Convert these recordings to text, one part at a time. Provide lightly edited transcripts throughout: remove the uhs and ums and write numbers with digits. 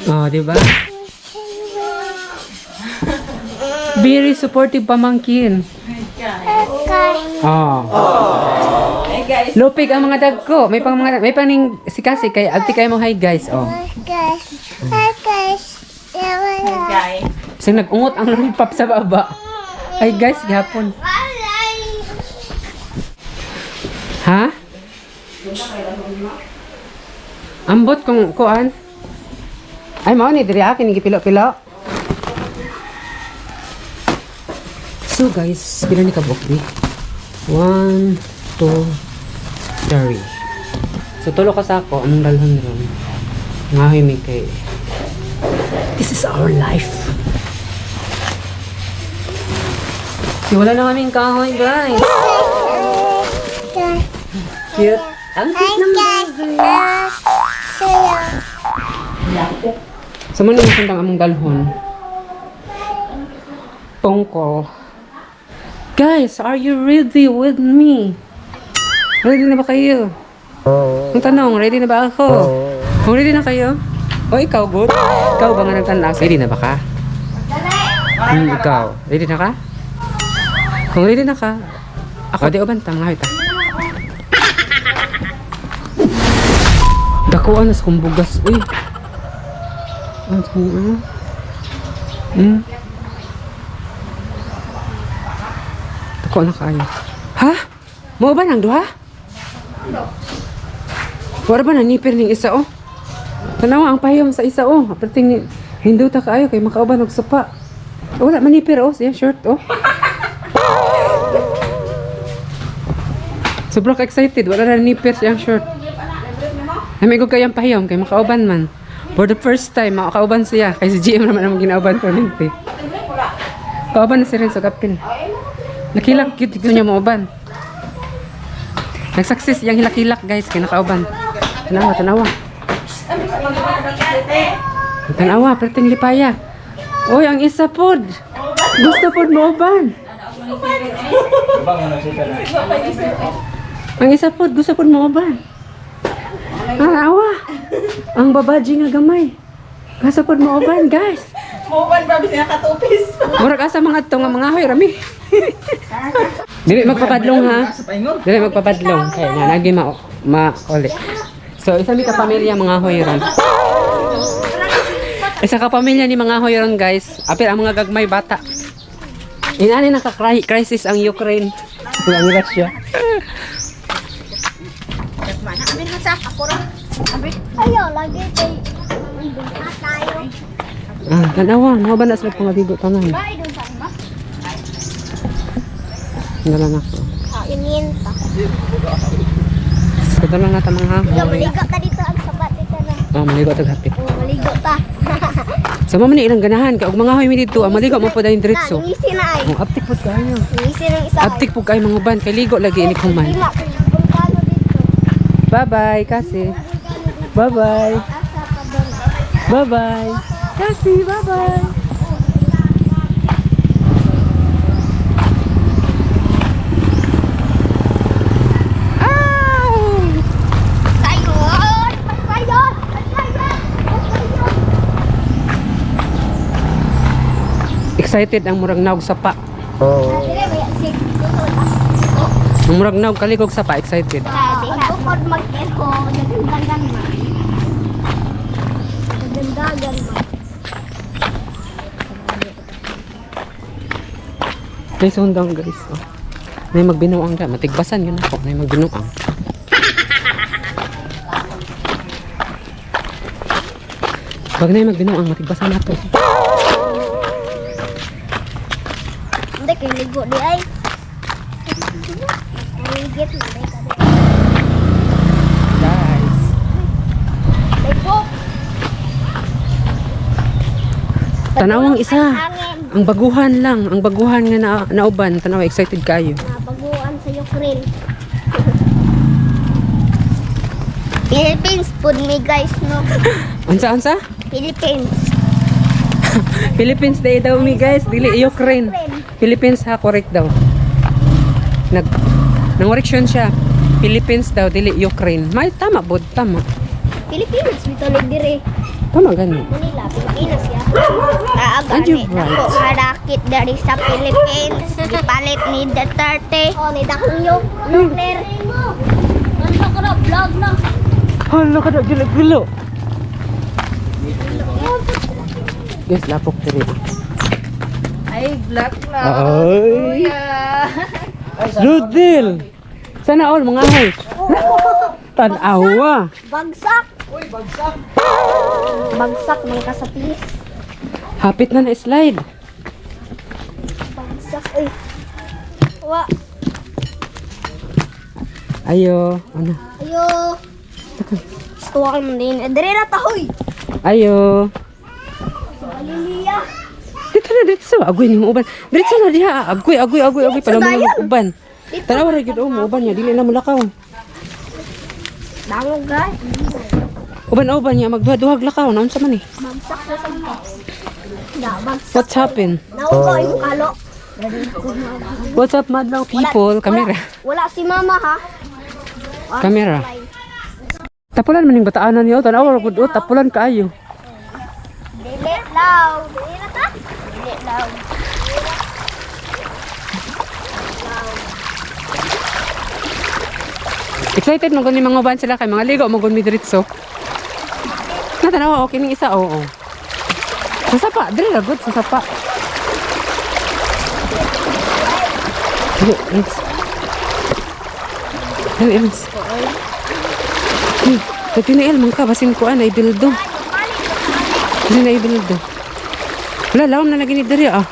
Oh, di ba? Very supportive pamangkin. Oh. Hey guys. Lupig ang mga dagko. May pang mga may paning si Kasi kay agti kay mo, hi guys. Oh. Hi guys. So nag-ungot ang lollipop sa baba. Hi guys, gihapon. Ha? Ambot kung kuan. Ay, mao ni diri akin gipilo-pilo. So guys, pila ni kabuok ni? 1, 2, 3. So tulo ka sako anong dalhon ron. Ngahoy mi kay this is our life. So, wala na kaming kahoy, guys. Cute. Ang cute ng baby. Sa so, man sundang among dalhon. Tungkol. Guys, are you ready with me? Ready na ba kayo? Ang tanong, ready na ba ako? Kung ready na kayo? O ikaw, good? Ikaw ba nga nagtanas? Ready na ba ka? Ikaw. Ready na ka? Kung ready na ka, ako di uban ta, mga ta. Dakuan nas kong bugas, uy. Ano? Ano? Dako na kayo. Ha? Mo ba nang duha? Wala ba nanipir ning isa oh? Tanawa ang pahiyom sa isa oh. Aperting ni hinduta kaayo kay makauban og sapa. Wala manipir oh, siya shirt oh. Sobrang excited, wala na nipir siyang shirt. Ay, may kayang pahiyom kay makauban man. For the first time, makauban siya. Kay si GM naman ang ginauban for minti. Kauban na si Renzo Kapil. Nakilak, cute gusto niya mauban. Nag-success yung hilak-hilak guys, kay nakauban. Tanawa, tanawa. Tanawa, perting lipaya. Uy, ang isa pod. Gusto pod mauban. Ang isa pod, gusto pod mauban. Tanawa. Ang babaji nga gamay. Gusto pod mauban, guys. Muban ba bisan katupis? Murag asa mga adto nga mga hoy rami. Dili magpapadlong ha. Dili magpapadlong kay na nagi ma ma uli. So isa mi ka pamilya mga hoy ron. Isa ka pamilya ni mga hoy ron, guys. Apil ang mga gagmay bata. Inani naka crisis ang Ukraine. Ang Russia. Ayaw, lagi kay tayo. Ah, tanawa, mga ba na sila pangaligo tanan. Ba, idol sa ba? Dala na ko. Ininta. Ito lang nata mga Ikaw, hoy. maligo ta dito ang sabat dito na. Oh, maligo tag hapit. Oh, maligo ta. Sa mo man ni ilang ganahan kay og mga hoy mi didto, ang maligo mo po dayon diretso. Na, ngisi na ay. Oh, aptik pud kayo. Ngisi ng isa. Aptik po kayo mga ban, kay ligo lagi ini kuman. Lima, kung dito. Bye-bye, kasi. Bye-bye. Asa pa doon. Bye-bye. Kasi, bye-bye. Ow! Sayon! Sayon! Sayon! Sayon! Excited ang murag naog sapa. Dire, may sig. Ang murag naog kaligog sapa, excited. Ang bukod mag-eho, dagandagan ma. Dagandagan ma. Kay sundang guys. Oh. Nay magbinuang da, matigbasan yun ako. Nay magbinuang. Wag na magbinuang, matigbasan nato. Hindi, kay ligo di ay. Ligit na di ka di. Guys. Ligo. Tanawang isa. Hangin. Ang baguhan lang, ang baguhan nga na, nauban, tanawa excited kayo. Nabaguan sa Ukraine. Philippines food me guys, no? Unsa unsa? Philippines. Philippines day daw mi guys, dili Ukraine. Philippines ha, correct daw. Nag nang siya. Philippines daw dili Ukraine. May tama bod, tama. Pilipinas bitaw nig dire. Tama gani. Manila, Pilipinas ya. And you're Kaagani right. nako harakit dari sa Philippines. Gipalit ni Duterte. Oh, ni dakong yung nuclear. Ano ka na vlog na? Hala ka na, gilo-gilo. Guys, lapok diri. Ay, black na. Ay. Kuya. Rudel! Sana all mga hoy. Tanawa. Bagsak. Uy, bagsak. Bagsak man ka sa pilis. Hapit na na slide. Bagsak uy. Wa. Ayo, ano? Ayo. Tuwa man din. Eh, Dire na ta hoy. Ayo. Hallelujah. Dito na dito sa agoy ni uban. Dito na diha. Agoy, agoy, agoy, agoy pala mo dayon. uban. Tanawa ra gyud oh, mo uban niya dili na mulakaw. Dangog guys. Uban-uban niya magduha-duhag lakaw naunsa man eh. Bagsak na sa pilis. Da, bagsak. What's happen? Naugo yung kalo. What's up, madlang people? Camera. Wala si mama ha. Camera. Tapulan man yung bataanan niyo. Tanawa ra gud oh, tapulan kaayo. Dili law. Dili na ta. Dili law. Excited man gud ni mga uban sila kay mga ligo man gud mi diretso. Natanawa okay ning isa oo. Sa sapa, dili ra gud sa sapa. Dili, Rins. Dili, Rins. Hey, dati na el, mangka, basin ko na ibildo. Dili na ibildo. Wala, lawom na lagi ni diri ah.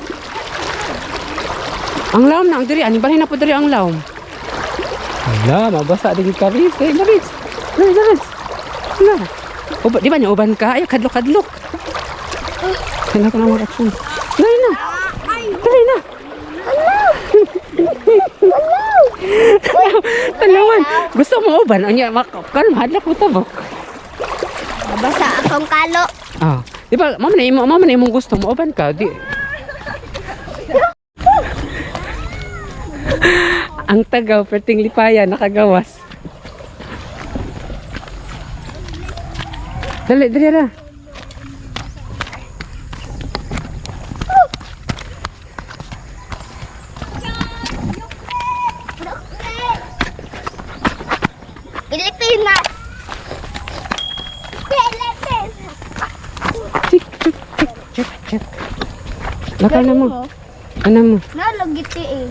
Ang lawom na ang diri, ani balhin na po diri ang lawom. Hala, mabasa di gid ka Riz. Eh, Riz. Riz, Riz. Hala. Uba, di ba niya uban ka? Ay, kadlok-kadlok. Kailangan ko ng reaction. Dali na. Dali na. Talawan. Gusto mo uban? Anya, kan mahadlok mo tabok. Nabasa akong kalo. Ah, di ba, mama na imo, mama na imong gusto mo uban ka, di. Ang tagaw perting lipaya nakagawas. Dali, dali ra. Pilipinas. Pilipinas. Tik, tik, tik, tik, tik. Laka na mo. Ano mo? Nalagiti eh.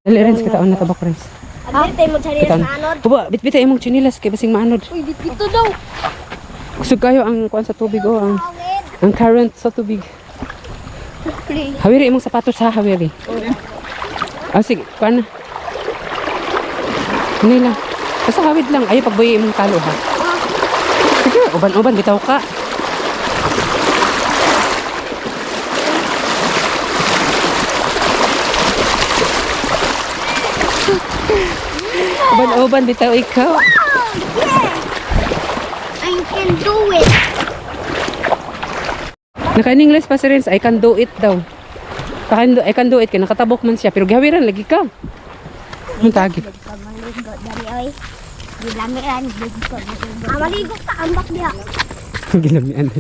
Dali, Renz, kitaon na tabak, Renz. Abir tayo mo chanilas Kitaon. na anod. Uba, bitbita imong chinilas kay basing maanod. Uy, dito daw. Kusog kayo ang kuan sa tubig oh, ang current sa tubig. Hawiri imong sapatos ha, hawiri. Ah, sige, kuan na. Hindi lang. Basta hawid lang. Ay, pagbuyi imong talo ha. Sige, uban-uban, bitaw ka. Uban-uban, bitaw ikaw. Oh, yeah! I can do it. Naka-English pa si Renz, I can do it daw. I can do it, kaya nakatabok man siya, pero gawiran lagi ka. Ang tagi. Pagmaligo dali oy. Gilamian. Ah, maligo ta ambak diha. Gilamian.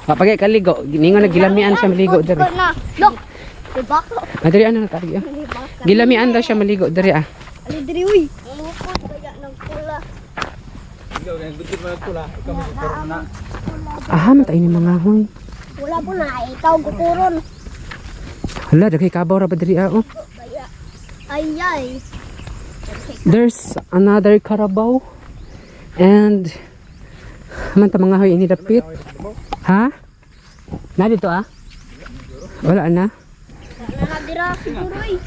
Mapagay kaligo, giningon na gilamian siya maligo diri. Ko na. Look. Diba ko? Ah, diri ano tagi. Ah. Diba ka? Gilamian daw siya maligo diri ah. Ali diri uy. Lupot kaya ng pula. Aha, man tayo ni mga hoy. Wala po na ikaw gukuron. Hala, daghay kabaw ra ba diri ah oh. Kaya ay ay. There's another carabao. And man ta mga hoy ini dapit. Ha? Na dito ah? Wala na. Wala na dira siguro oy.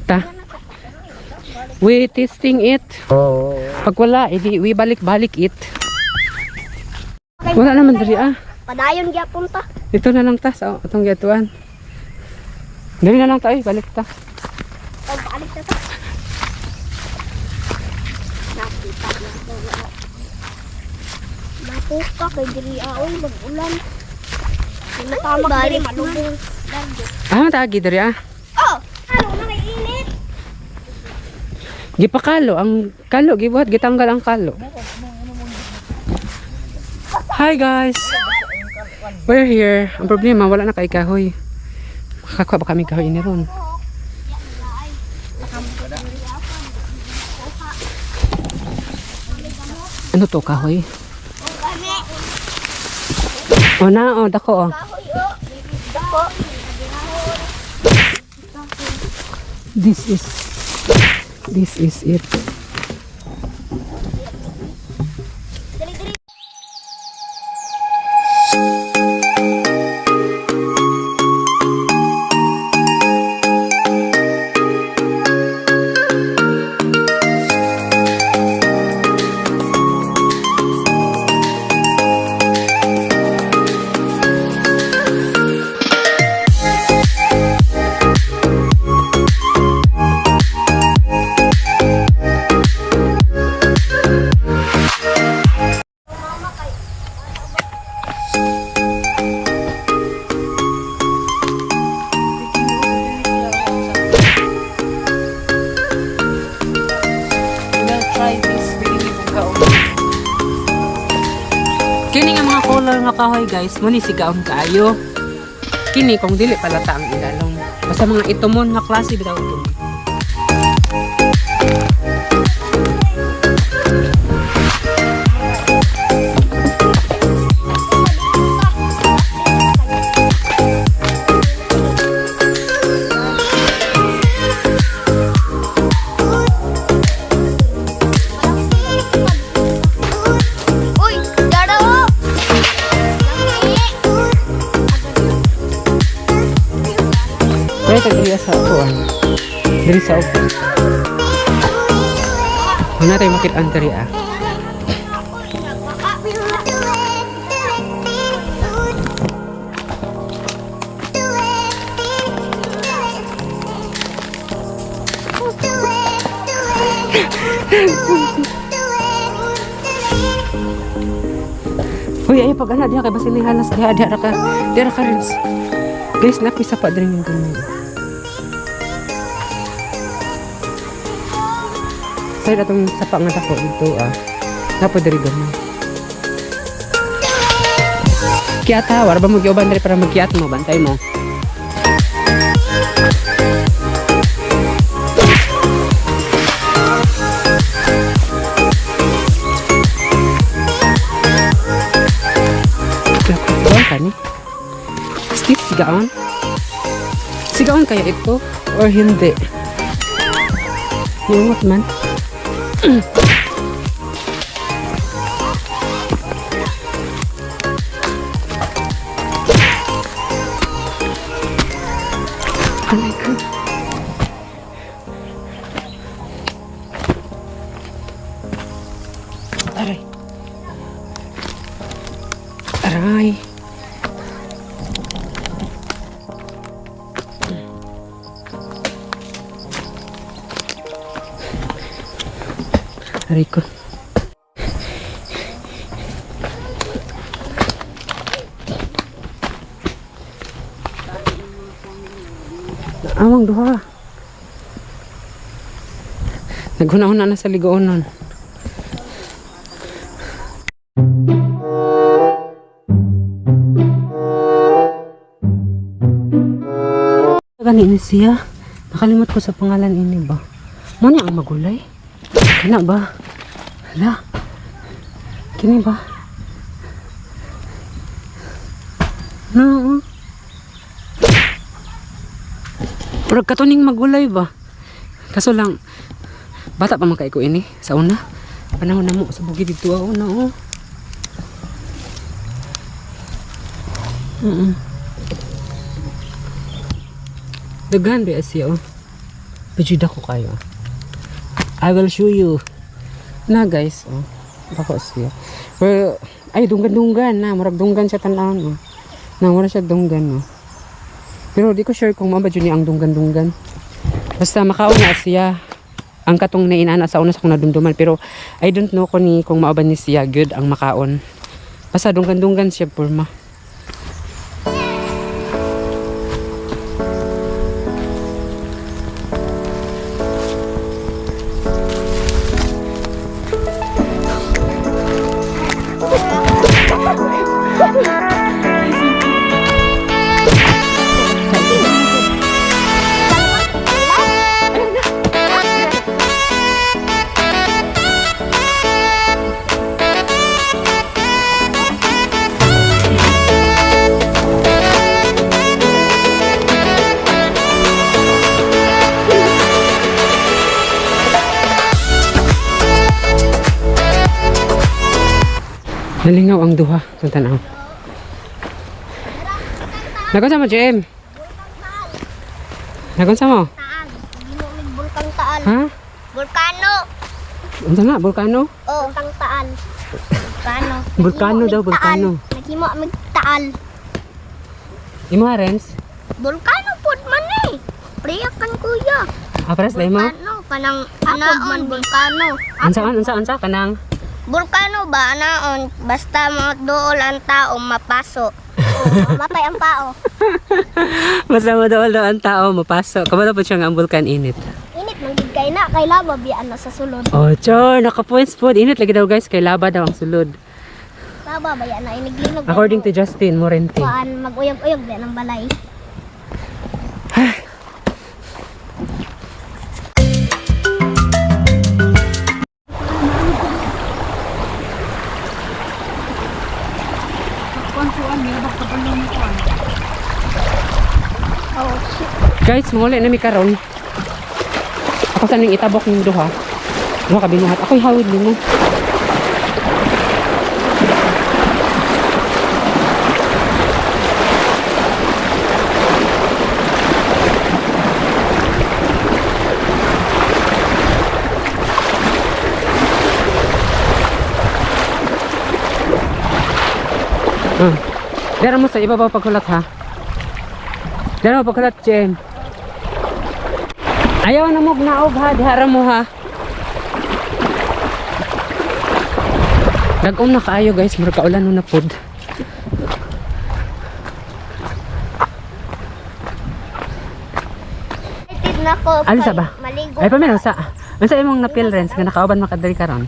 Ta. We testing it. Pag wala, edi we balik-balik it. Wala naman diri ah. Padayon gyapon ta. Dito na lang ta sa atong gatuan. Dali na lang tayo, balik ta. Oh, balik na ta. Nakita na na. Napuka kay diri aoy mag-ulan. Ano diri malubong. Ah, matagi diri ah. Oh, ano na may init? Gipakalo ang kalo, gibuhat gitanggal ang kalo. Hi guys. We're here. Ang problema wala na kay kahoy. Makakuha ba kami kahoy ni ron? Ano to kahoy? Oh na, oh dako oh. Kahoy oh. Dako. This is it. Dali dali. We'll try this really kaon. Kini nga mga color nga kahoy guys, mo ni sigaon kaayo. Kini kung dili palata ang ilalong. Basta mga itumon nga klase bitaw ito. Uy, dara oh. Pero ito dili sa upuan. Dili sa upuan. Wala tayo makit-an diri ah. Uy, ay pag ana diha kay basin ni halas diha diha ra ka. Diha ra ka rin. Guys, napisa pa diri yung ganyan. Sa'yo atong sapa nga dako dito ah. Napo diri ganyan. Kiyat ha, wala ba mo giuban diri para magkiyat mo, bantay mo. Sigaon ka ni? Is this sigaon? Sigaon kaya ito? Or hindi? Niungot man. Aray ko. Aray. Aray. Aray ko. Amang duha. Naghuna-huna na sa ligoon nun. Gani ni siya. Nakalimot ko sa pangalan ini ba. Mo ni ang magulay. Kana ba? Hala. Kini ba? No. Pero katuning magulay ba? Kaso lang bata pa man kay ko ini sa una. Panahon na mo sa bukid dito ako na oh. Daghan ba siya oh. Pajud ako kayo. I will show you. Na guys, oh. Bako siya. Pero ay dunggan-dunggan na, murag dunggan siya tan-awon oh. Na mura siya dunggan oh. Pero di ko sure kung mao ba jud ni ang dunggan-dunggan. Basta makaon na siya. Ang katong nainana sa una sa akong nadumduman, pero I don't know kung ni kung mao ba ni siya good ang makaon. Basta dunggan-dunggan siya porma. Nalingaw ang duha sa tanaw. Nagunsa mo, JM? Nagunsa mo? Taal. Ginulig Bulkang Taal. Ha? Bulkano. Unsa na? Bulkano? Oh, Bulkang Taal. Bulkano. Bulkano daw, Naghimo mig Taal. bulkano. Naghimo mig Taal. Imo ha, Renz? Bulkano pod man eh. Priya kan kuya. Ah, pares ba imo? Bulkano kanang anaon bulkano. Unsa unsa unsa kanang? Bulkano ba anaon basta mga dool ang tao mapaso. Oh, mamatay ang tao. Basta madool daw ang tao mapaso. Kabalo po siya nga ang bulkan init. Init man gid kay na kay laba biyan na sa sulod. Oh, chor, naka-points po. Init lagi daw guys, kay laba daw ang sulod. Laba ba yan na iniglinog. According to Justin Morente. Kuan maguyog-uyog biyan ang balay. Guys, manguli na mi karon. Ako sa ning itabok ning duha. Duha ka binuhat. Ako'y hawid nimo. Ah. Dara mo sa ibabaw paghulat ha. Dara mo paghulat, Jem. Ayaw na mo gnaog ha, dihara mo ha. Nag-um na kaayo guys, murag kaulan na pod. Excited na ko. Ano sa kay ba? Maligo. Ay paminaw sa. Unsa imong napil Renz nga nakauban makadiri karon?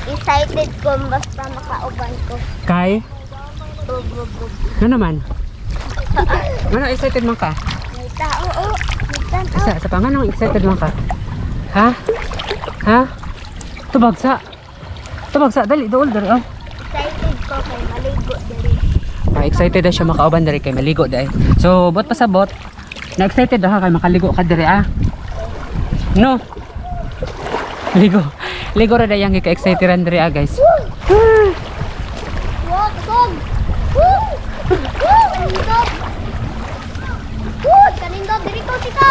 Excited ko basta makauban ko. Kay Bub, bub, bub. ano naman? Ano excited man ka? May tao, oh. May tao. Sa sa panganong excited man ka? Ha? Ha? Tubag sa. Tubag sa dali dool dali oh. Excited ko kay maligo diri. Ah, excited na siya makauban diri kay maligo dai. So, bot pa sa bot. Na excited na ka kay makaligo ka diri ah. No. Ligo. Ligo ra dayang ka excited ran diri ah, guys. Wow, kusog! Woo! Woo! Kanindog! Woo! Kanindog! Diri ko sito!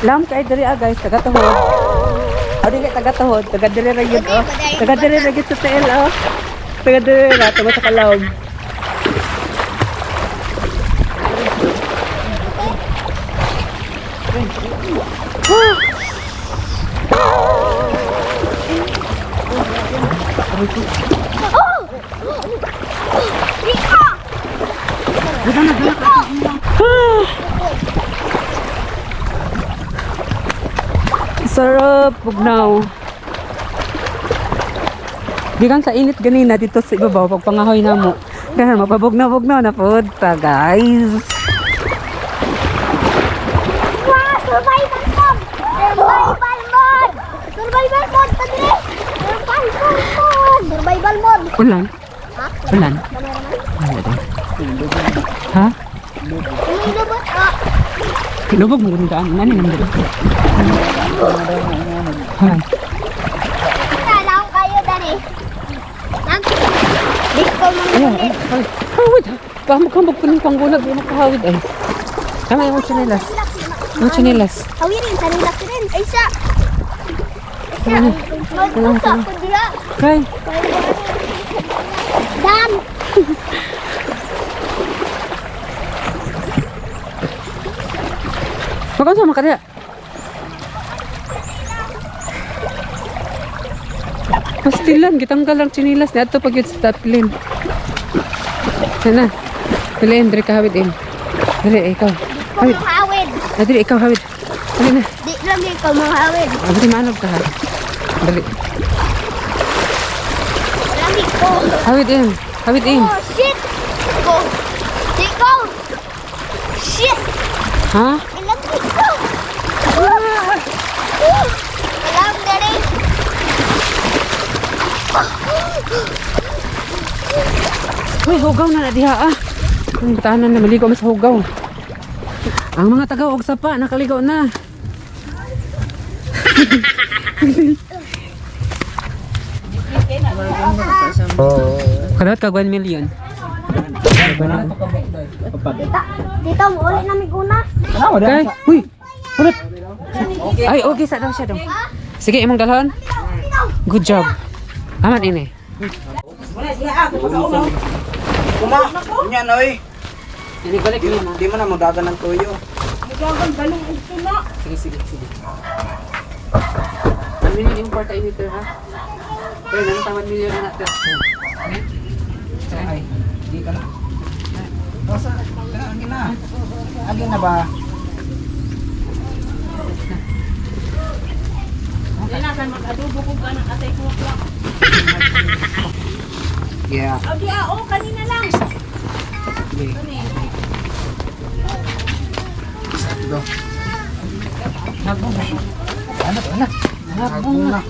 Lam kay diri ah guys, taga tuhod. O dili taga tuhod, taga diri ra gyud oh. Taga diri ra gyud sa TL oh. Taga diri ra taga sa kalawg. Riko! Sarap bugnaw. Gikan sa init ganina dito sa ibabaw pagpangahoy na mo. Kaya mapabugnaw-bugnaw na pod ta guys. Wow! Survival mode! Survival mode! Survival mode! Tadiri! Survival mode! Survival mode! Ulan. Ha? Ulan. Kamera man? Wala din. Ha? May lubot ah! Lubog mo gud daan. Nani naman dito. Ha. Talaw kayo dali. Nang? Di ko Ay, mangulit. ay, hawid. Pamukambog ko ng panggulag. Di makahawid ay. Tama yung tsinelas. Yung tsinelas. Hawirin, sanilak rin. Ay sa! Ay sa! Magpusa ko diya. Kay. Dan! Magunsa man ka diha? Pastilan, gitanggal lang chinilas ni adto pag yun sa taplin. Sana. Dili, diri ka hawid in. Dili, ikaw. Ko Hawid. manghawid. Ah, dili, ikaw hawid. Dili na. Di lang ikaw manghawid. Ah, dili, maanog ka ha. Dali. Lagi ko. Hawid in. Hawid in. Oh shit. Go. Di ko. Shit. Ha? Lagi ko. Alam dali. Uy, hugaw na na diha ah. Ang batahanan na maligo mas hugaw. Ang mga tagaw og sapa nakaligo na. Kadawat kag 1 million. Dita, dito mo ulit namin una. Kay, uy. Ulit. Ay, okay sa daw siya daw. Sige, imong dalhon. Good job. Aman ini. Kuma, nya noy. Ini balik ni ma. Di mo na magdagan ng tuyo. Sige, sige, sige. 1 million yung part emitter ha. Pero nang 1 million na natin. Ay, di ka na. Basta, agi na. Agi na ba? Yeah. Abi, ah, oh, kanina lang. Okay. Go. Ano to na? Hagong na.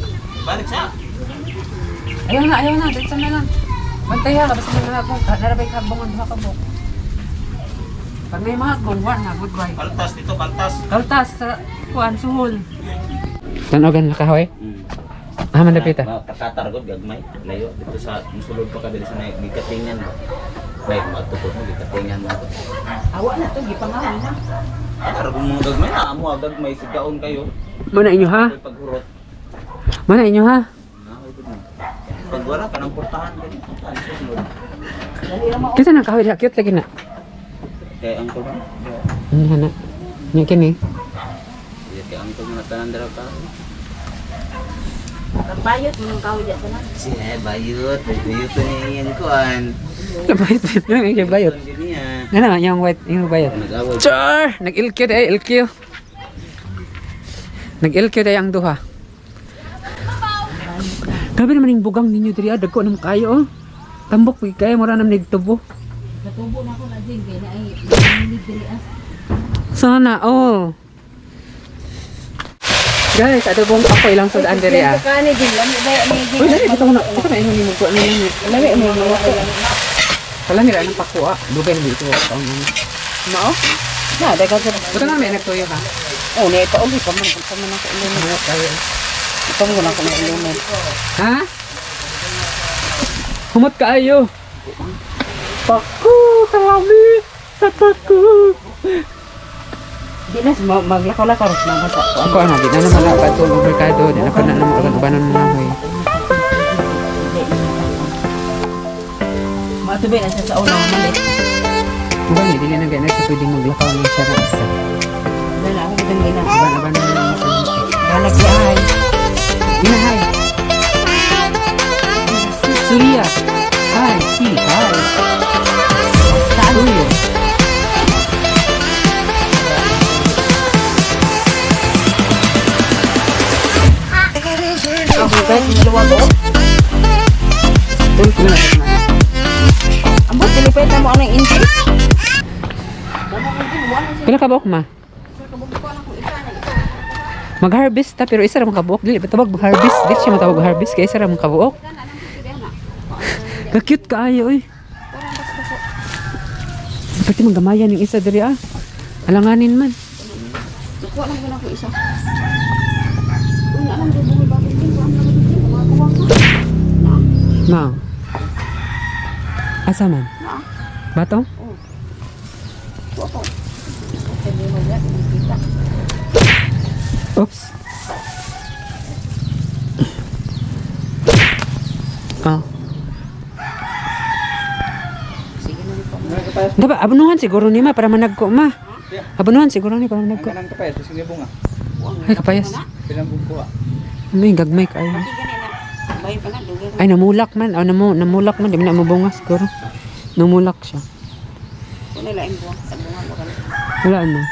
Ayaw na, ayaw na. Dito na lang. Bantay ha, basta may mahagong. Narabay ka habong ang duha ka buok. Pag may mahagong, wa na, goodbye. Kaltas dito, kaltas. Kaltas sa kuan suhol. Tanogan na kahoy? Ah, mandapita. Kakatar god gagmay. Layo dito sa musulod pa ka diri sa nay gikatingan. Bay matukod mo gikatingan mo. Awa na to, gipangalan na. Katar kung mga gagmay na amo ah, gagmay sigaon kayo. Muna inyo ha? Ako'y paghurot. Muna inyo ha? Ah, ay, good na. Pag wala ka ng portahan gani. Portahan sulod. Kita na kahoy diha, cute lagi na. Kay angkol mo. Ano na? Nya kini. Iya kay angkol mo na tanan dira ka. Bayot mo ng kahoy dyan tanan. Siya bayot, bayot ni iyang kuan. Bayot, bayot, yung bayot. Kuan din niya. Ano na, yung white, yung bayot. Nag-away. Char! Nag-LQ day, LQ. Nag-LQ day ang duha. Grabe naman yung bugang ninyo diri ah, dagko naman kayo oh. Tambok pag kayo mura naman nagtubo. Natubo na ako na din kay na ay nanginig diri ah. Sana all. Guys, adobong ako ilang sudaan diri ah. Kani din lami ba ni din. Uy, dali bitaw na. Ako na ingon nimo ko ano yan. Lami mo mo ko. Kala nila anong pakuha. Dugay hindi ito. Ang ano. Mao? Na dai ka sa. Buta na may nagtuyo ka. Oh, ni pa uli pa man ako ilumin. Pa man ako na ilumin. Ha? Humot kaayo. Paku, karami sa paku. Di na maglakaw-lakaw ros na sa ko. Ako ano, di na naman ako ato ang merkado, di na pa na naman uban ubanon na ako eh. Matubay na siya sa una mali. Uban eh, dili na ganyan sa pwedeng maglakaw ng siya na isa. Dala ako bitang gina. Uban uban na lang isa. Galag di ay. Inahay. Surya. Hi, si, hi. Surya. Ako guys, dalawa ko. Tulog na na. Ambot dilipay na mo anang inti. Pila ka buok ma? Mag-harvest ta pero isa ra man kabuok dili ba tawag mag-harvest dili siya matawag harvest kay isa ra man kabuok. Ka-cute kaayo oy. Pati manggamayan yung isa diri ah. Alanganin man. Nakuha lang ko na ako isa. Uy, alam ko bumi bakit din ko ang din mga kuwang ko. Ma. Asa man? Bato? Kuha ko. Sabi mo ga, kita. Oops. Ah. Sige na po. Dapat abnuhan siguro ni ma para managko ma. Abonuhan siguro ni parang Ang nagko. kanang kapayas, kasi may bunga. Ay, kapayas. Pilang bungkuha. Ano yung gagmay kayo? Gani na. Bay pa na dugay. Ay, namulak man. Oh, namulak man. Di man na mabunga siguro. Namulak siya. Kuno lain buwang sa bunga mo kan. Wala na.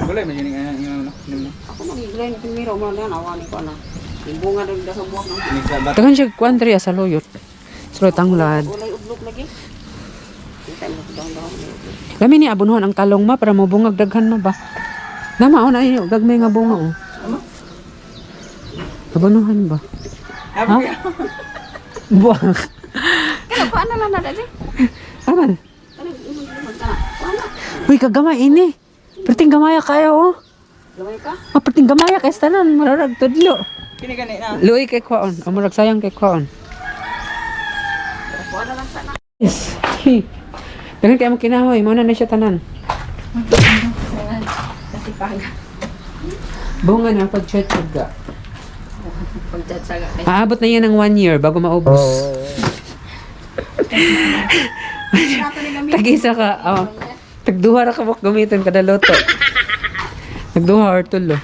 Wala, may yun ang ano, ano. Ako magiglain primero mo na awani ko na. Yung bunga daw sa buwang. Ini sa bat. Tagan siya kuan diri sa loyot. Sa loyot ang lad. Walay ublok lagi. Kita mo daw daw. Lami ni abonuhan ang talong ma para mobungag daghan ma ba. Nama oh na iyo gagmay nga bunga oh. Abonuhan ba? Ha? Buwang. Kaya pa na lang na dali. Aman. Ano imong imong kana? Kuan na. Uy, kagamay ini. Perting gamaya kayo oh. Gamay ka? Ah, perting gamaya kay tanan mararag tudlo. Kini gani na. Luoy kay kwaon. O murag sayang kay kwaon. Kuan na lang sana. Yes. Hey. Daghan kay mo kinahoy, mo na na siya tanan. Bunga na pagtsyatsaga. Pagtsatsaga kay. Aabot na yan ng one year bago maubos. Tag-isa ka. Oh. Tagduha ra ka buk gamiton kada luto. Tagduha or tulo.